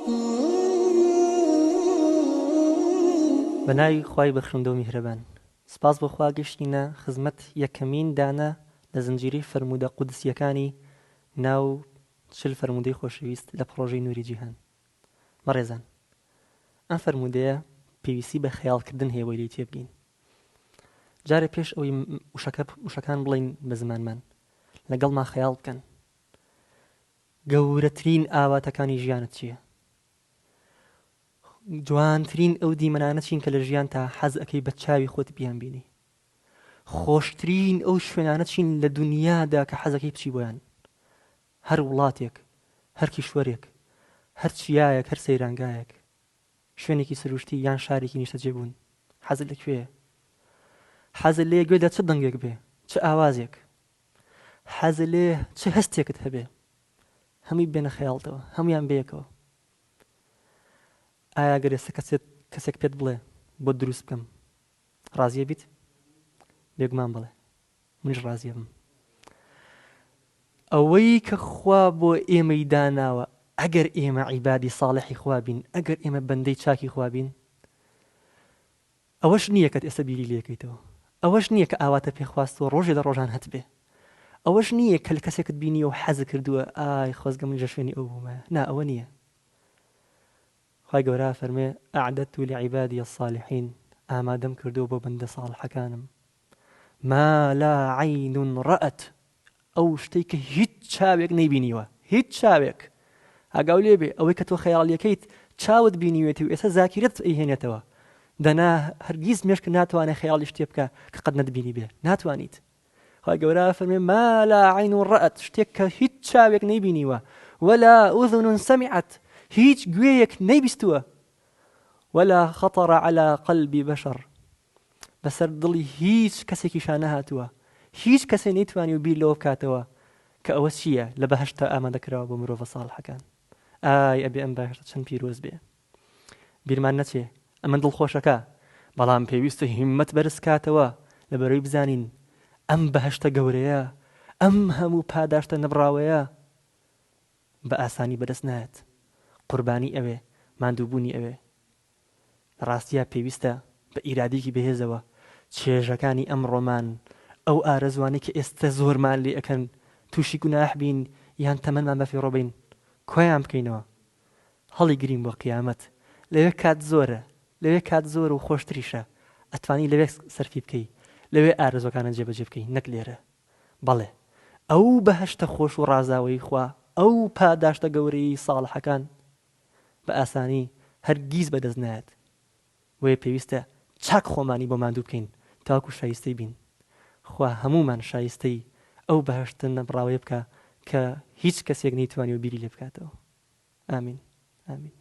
بە ناوی خوای بەخشندە و میهرەبان. سپاس بۆ خوا گەشتینە خزمەت یەکەمین دانە لە زنجیرەی فەرموودە قودسییەکانی ناو چل فەرموودەی خۆشەویست لە پڕۆژەی نوری جیهان. بەڕێزان ئەم فەرموودەیە پێویستی بە خەیاڵکردن هەیە بۆی لێی تێبگەین. جارێ پێش ئەوەی وشەکە وشەکان بڵێین بە زمانمان لەگەڵما خەیاڵ بکەن. گەورەترین ئاواتەکانی ژیانت چییە؟ جوانترین ئەو دیمەنانە چین کە لە ژیانتا حەز ئەکەی بە چاوی خۆت بیانبینی؟ خۆشترین ئەو شوێنانە چین لە دونیادا کە حەزەکەی بچی بۆیان؟ هەر وڵاتێک، هەر کیشوەرێک، هەر چیایەک، هەر سەیرانگایەک، شوێنێکی سروشتی یان شارێکی نیشتەجێبوون، حەزت لە کوێیە؟ حەزت لێیە گوێت لە چ دەنگێک بێ؟ چ ئاوازێک؟ حەزت لێیە چ هەستێکت هەبێ؟ هەمووی بێنە خەیاڵتەوە، هەموویان بەیەکەوە. ئایا گەر ئێستا کەسێت کەسێک پێت بڵێ بۆت دروست بکەم ڕازیە بیت؟ بێگومان بەڵێ منیش ڕازیە بم. ئەوەی کە خوا بۆ ئێمەی داناوە ئەگەر ئێمە عیبادی ساڵحی خوا بین ئەگەر ئێمە بەندەی چاکی خوا بین ئەوەش نییە کە ئێستا بیری لێکەیتەوە ئەوەش نییە کە ئاواتە پێخواستووە ڕۆژێ لە ڕۆژان هەتبێ ئەوەش نییە کە لە کەسێکت بینیوە و حەز کردووە ئای خۆزگە منیش لە شوێنی ئەو بوومایە نا ئەوە نییە خوای گەورە ئەفەرموێ، اعددت لعبادی الصالحین، ئامادەم کردووە بۆ بەندە ساڵحەکانم، ما لا عین رات، ئەو شتەی کە هیچ چاوێک نەیبینیوە، هیچ چاوێک، ئاگاو لێ بێ ئەوەی کە تۆ خەیاڵیەکەیت چاوت بینیوێتی و ئێستا زاکیرەت ئەیهێنێتەوە، دەنا هەرگیز مێشکت ناتوانێ خەیاڵی شتێ بکا کە قەت نەتبینیبێ، ناتوانیت. خوای گەورە ئەفەرموێ ما لا عین رأت شتێک کە هیچ چاوێک نەیبینیوە ولا اذن سمعت هیچ گوێیەک نەیبیستووە ولا خطر على قلب بشر بەسەر دڵی هیچ کەسێکیشا نەهاتووە هیچ کەسێ نەیتوانی و بیر لەوە بکاتەوە کە ئەوە چییە لە بەهەشتدا ئامادە کراوە بۆ مرۆڤە ساڵحەکان ئای ئەبێ ئەم بەهەشتە چەند پیرۆز بێ بیرمان نەچێ ئەمە دڵخۆشەکە، بەڵام پێویستە هیممەت بەرز کاتەوە لەبەرئەوەی بزانین ئەم بەهەشتە گەورەیە، ئەم هەموو پاداشتە نەبڕاوەیە بە ئاسانی بەدەست نایەت، قوربانی ئەوێ، ماندووبوونی ئەوێ. لە ڕاستیا پێویستە بە ئیرادەیەکی بەهێزەوە چێژەکانی ئەمڕۆمان، ئەو ئارەزووانەی کە ئێستە زۆرمان لێ ئەکەن تووشی گوناح بین یان تەمەنمان بەفیڕۆ بەین، کۆیان بکەینەوە. هەڵیگرین بۆ قیامەت لەوێ کات زۆرە لەوێ کات زۆرە و خۆشتریشە ئەتوانی لەوێ سەرفی بکەی لەوێ ئارەزوەکانت جێبەجێ بکەی نەک لێرە بەڵێ ئەو بەهەشتە خۆش و ڕازاوەی خوا ئەو پاداشتە گەورەیەی ساڵحەکان بە ئاسانی هەرگیز بەدەست نایەت بۆیە پێویستە چاک خۆمانی بۆ ماندوو بکەین تاوەکو شایستەی بین خوا هەموومان شایستەی ئەو بەهەشتە نەبڕاوەیە بکا کە هیچ کەسێک نەیتوانیوە بیری لێ بکاتەوە. ئامین ئامین.